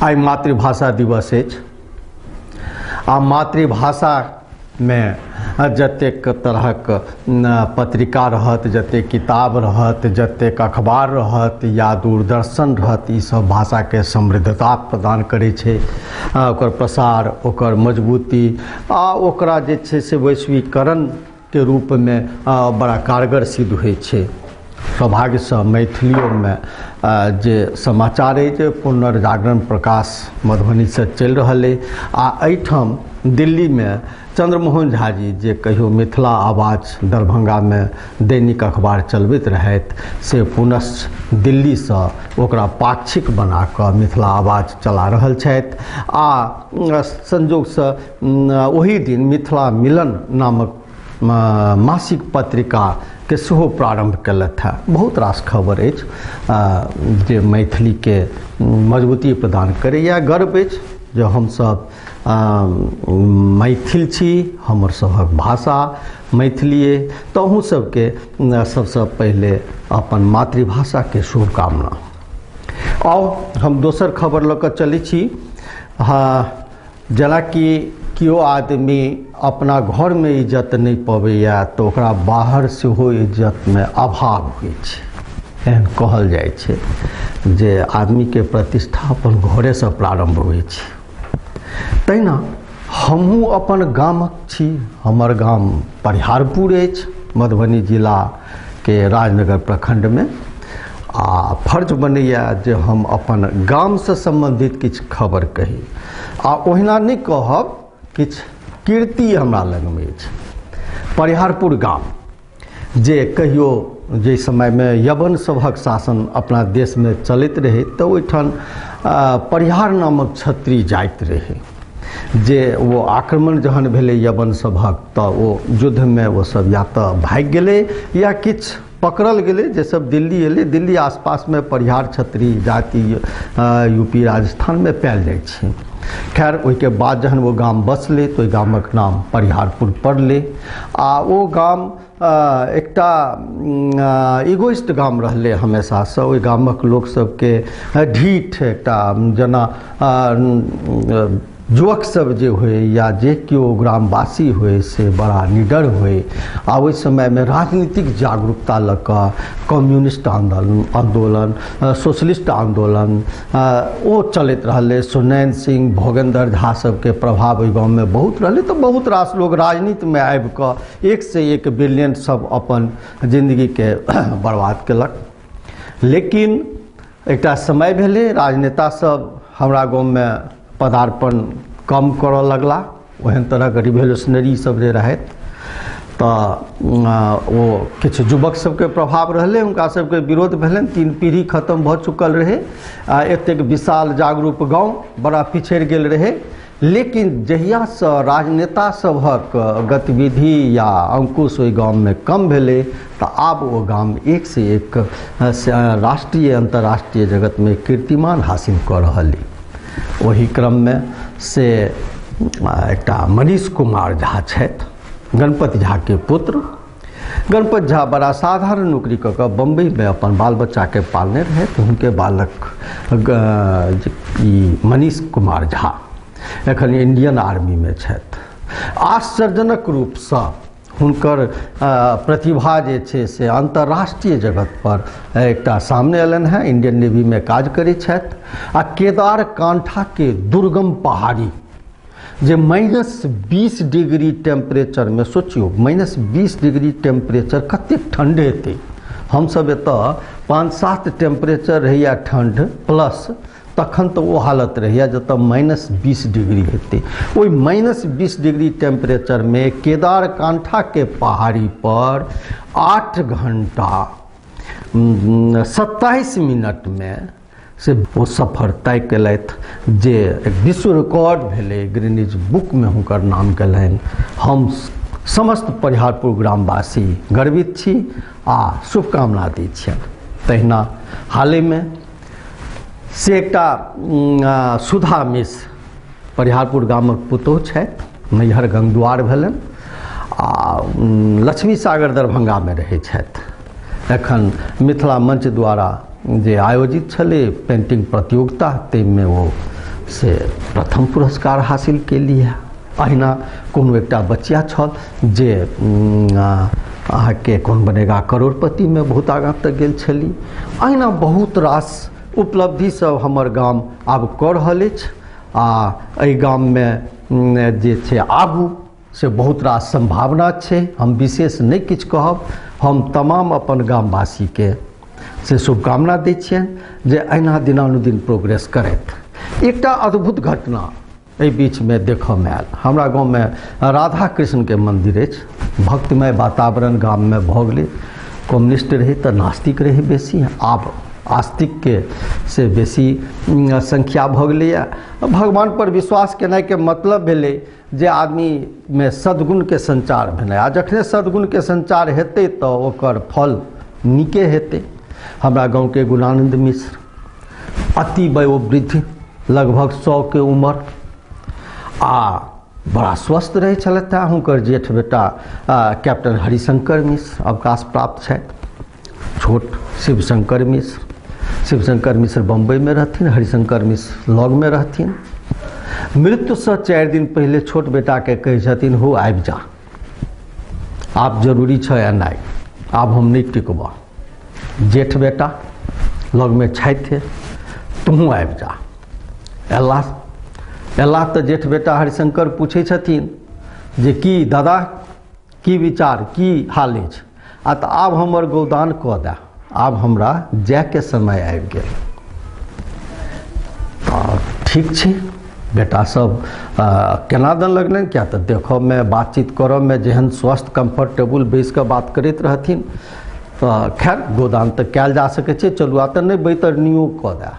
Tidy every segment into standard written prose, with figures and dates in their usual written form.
आइ मातृभाषा दिवस अछि आ मातृभाषा में जतेक तरहक पत्रिका रहत, जतेक किताब रहत, जतेक अखबार रहत या दूरदर्शन रहत, ई सब भाषा के समृद्धता प्रदान करै छै। ओकर प्रसार, ओकर मजबूती आ ओकरा जे छै से वैश्वीकरण के रूप में बड़ा कारगर सिद्ध होइ छै। सौभाग्यसँ मैथिलियोमे जे समाचार अछि पुनर्जागरण प्रकाश मधुबनीसँ चलि रहल अछि आ एहिठाम दिल्लीमे चंद्रमोहन झा जी जे कहियो मिथिला आवाज दरभंगामे दैनिक अखबार चलबैत रहथि से पुनश्च दिल्लीसँ ओकरा पाक्षिक बना कऽ मिथिला आवाज चला रहल छथि आ संजोगसँ ओही दिन मिथिला मिलन नामक मासिक पत्रिका के सेहो प्रारंभ केलथि हँ। बहुत रास खबर अछि जे मैथिली के मजबूती प्रदान करैया। गर्व अछि जे हमसब मैथिल छी, हमर सभक भाषा मैथिली अइ। तऽ अहूँ सबके सबसँ पहिले अपन मातृभाषा के शुभकामना। आउ हम दोसर खबर लऽ कऽ चलै छी। हाँ, जेनाकि केओ आदमी अपना घरमे इज्जत नहि पबैया तऽ ओकरा बाहर सेहो इज्जतमे अभाव होइ छै। एहन कहल जाइ छै जे आदमीके प्रतिष्ठा अपन घरेसँ प्रारम्भ होइ छै। तहिना हमहूँ अपन गामक छी। हमर गाम परिहारपुर अछि, मधुबनी जिलाके राजनगर प्रखंडमे। आ फर्ज बनैया जे हम अपन गामसँ सम्बन्धित किछु खबर कही आ ओहिना नहि कहब, किछु कीर्ति हमरा लगमे अछि। परिहारपुर गाम जे कहियो जाहि समयमे यवन सभक शासन अपना देशमे चलैत रहै तऽ ओहिठाम परिहार नामक क्षत्रिय जाति रहै जे ओ आक्रमण जहन भेलै यवन सभक तऽ ओ युद्धमे ओ सब या तऽ भागि गेलै या किछु पकड़ल गेलै। जे सब दिल्ली एलै, दिल्ली आसपासमे परिहार क्षत्रिय जाति यूपी राजस्थानमे पायल जाइ छै। खैर ओहिके बाद जहन ओ गाम बसलै तऽ ओहि गामक नाम परिहारपुर पड़लै आ ओ गाम एकटा इगोइस्ट गाम रहलै हमेशासँ। ओहि गामक लोक सबके ढीठ एकटा जेना युवक सब जे होय या जे केओ ग्रामवासी होय से बड़ा निडर होय आ ओहि समयमे राजनीतिक जागरूकता लऽ कऽ कम्युनिस्ट आंदोलन, सोशलिस्ट आंदोलन ओ चलैत रहलै। सुनैन सिंह, भोगेंद्र झा सबके प्रभाव ओहि गाममे बहुत रहलै तऽ बहुत रास लोग राजनीतिमे आबि कऽ एक से एक ब्रिलियंट सब अपन जिंदगीके बर्बाद केलक। लेकिन एकटा समय भेलै राजनेता सब हमरा गाममे पदार्पण कम करऽ लगला। ओहन तरहके रिवोल्यूशनरी सब जे रहथि तऽ ओ किछु युवक सबके प्रभाव रहलै, हुनका सबके विरोध भेलनि। 3 पीढ़ी खत्म भऽ चुकल रहै आ एतेक विशाल जागरूक गाँव बड़ा पिछड़ि गेल रहै। लेकिन जहियासँ राजनेता सभक गतिविधि या अंकुश ओहि गाममे कम भेलै तऽ आब ओ गाम एक से एक राष्ट्रीय अंतर्राष्ट्रीय जगतमे कीर्तिमान हासिल कऽ रहल अइ। ओहि क्रममे से एकटा मनीष कुमार झा छथि, गणपति झाके पुत्र। गणपति झा बड़ा साधारण नौकरी कऽ कऽ बम्बईमे अपन बाल बच्चाके पालने रहथि। हुनके बालक ई मनीष कुमार झा एखन इंडियन आर्मीमे छथि। आश्चर्यजनक रूपसँ हुनकर प्रतिभा जे छै से अंतर्राष्ट्रीय जगत पर एकटा सामने अयलनि हेँ। इंडियन नेवीमे काज करै छथि आ केदार कांठा के दुर्गम पहाड़ी जे -20 डिग्री टेम्परेचरमे, सोचियौ -20 डिग्री टेम्परेचर कतेक ठण्ड हेतै। हमसब एतऽ 5-7 टेम्परेचर रहैया ठण्ड प्लस, तखन तऽ ओ हालत रहैया जतऽ -20 डिग्री हेतै। ओहि -20 डिग्री टेम्परेचरमे केदार कांठा के पहाड़ी पर 8 घंटा 27 मिनटमे से ओ सफर तय केलथि जे एक विश्व रिकॉर्ड भेलै। ग्रीनिज बुकमे हुनकर नाम गेलनि। हम समस्त परिहारपुर ग्रामवासी गर्वित छी आ शुभकामना दै छियनि। तहिना हालेमे से एकटा सुधा मिश्र परिहारपुर गामक पुतोहु छथि, नैहर गंगद्वार भेलनि आ लक्ष्मी सागर दरभंगामे रहै छथि। एखन मिथिला मंच द्वारा जे आयोजित छलै पेंटिंग प्रतियोगिता ताहिमे ओ से प्रथम पुरस्कार हासिल केली है। अहिना कोनो एकटा बच्चिया छल जे अहाँके कौन बनेगा करोड़पतिमे बहुत आगाँ तक गेल छली। अहिना बहुत रास उपलब्धि सब हमर गाम आब कऽ रहल अछि आ एहि गाममे जे छै आगू से बहुत रास संभावना छै। हम विशेष नहि किछु कहब, हम तमाम अपन गामवासीके से शुभकामना दै छियनि जे अहिना दिनानुदिन प्रोग्रेस करथि। एकटा अद्भुत घटना एहि बीचमे देखऽमे आयल। हमरा गाँवमे राधा कृष्णके मन्दिर अछि, भक्तिमय वातावरण गाममे भऽ गेलै। कम्युनिस्ट रहै तऽ नास्तिक रहै बेसी, आब आस्तिकके से बेसी संख्या भऽ गेलैए। भगवान पर विश्वास केनाइके मतलब भेलै जे आदमीमे सद्गुणके संचार भेनाइ, आ जखने सद्गुणके संचार हेतै तऽ ओकर फल नीके हेतै। हमरा गाँवके गुणानंद मिश्र अति वयोवृद्ध, लगभग 100 के उम्र, आ बड़ा स्वस्थ रहै छलथि हेँ। हुनकर जेठ बेटा कैप्टन हरिशंकर मिश्र अवकाश प्राप्त छथि, छोट शिवशंकर मिश्र, शिवशंकर मिश्र बम्बईमे रहथिन, हरिशंकर मिश्र लगमे रहथिन। मृत्युसँ 4 दिन पहिले छोट बेटाके कहै छथिन, हो आबि जा, आब जरूरी छै एनाइ, आब हम नहि टिकबह। जेठ बेटा लगमे छथि, तोहूँ आबि जा। अयलाह तऽ जेठ बेटा हरिशंकर पूछै छथिन जे की दादा, की विचार, की हाल अछि? आ तऽ आब हमर गोदान कऽ दए, आब हमरा जायके समय आबि गेल। तऽ ठीक छै, बेटा सब केना दन लगलनि, किया तऽ देखऽमे बातचीत करऽमे जेहन स्वस्थ कम्फर्टेबल बैस कऽ बात करैत रहथिन। तऽ खैर गोदान तऽ कयल जा सकै छै, चलू आ तऽ नहि बैतरनियो कऽ दए,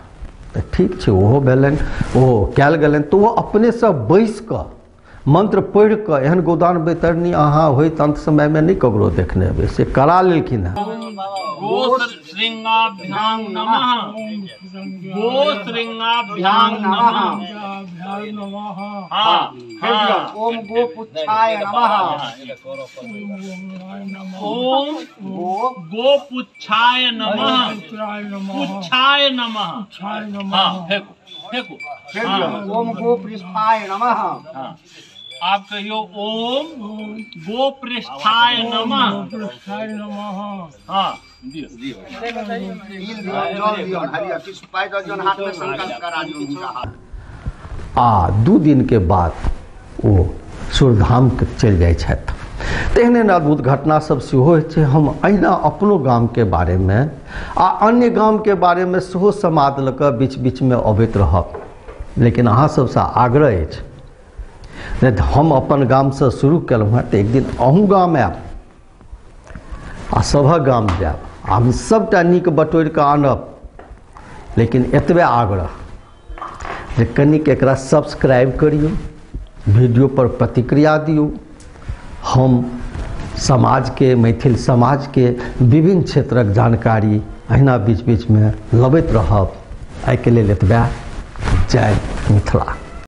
तऽ ठीक छै, ओहो भेलनि, ओहो कयल गेलनि। तऽ ओ अपनेसँ बैस कऽ मंत्र पढ़ि कऽ एहन गोदान बैतरनी अहाँ होइत अंत समयमे नहि ककरो देखने हेबै, से करा लेलखिन हेँ। गोशृंगाभ्यां नमः, गोशृंगाभ्यां नमः, ओम गोपुच्छाय नमः, ओम गोपुच्छाय नमः, पुच्छाय नमः, फेंको फेंको, ओम गोपृष्ठाय नमः। आप कहियो ओम गोपृष्ठाय नमः। हाँ दियो आ 2 दिन के बाद ओ सूर्यधाम के चलि जाइ छथि। तेहने अद्भुत घटना सब सेहो होइ छै। हम अहिना अपनो गामके बारेमे आ अन्य गामके बारेमे सेहो समाद लऽ कऽ बीच बीचमे अबैत रहब, लेकिन अहाँ सबसँ आग्रह अछि, नहि तऽ हम अपन गामसँ शुरू केलहुँ हेँ तऽ एक दिन अहूँ गाम आयब आ सभक गाम जायब, हम सबटा नीक बटोरि कऽ आनब। लेकिन एतबे आग्रह जे कनिक एकरा सब्सक्राइब करियौ, वीडियो पर प्रतिक्रिया दियौ। हम समाजके, मैथिल समाजके विभिन्न क्षेत्रक जानकारी अहिना बीच बीचमे लबैत रहब। एहिके लेल एतबे। जय मिथिला।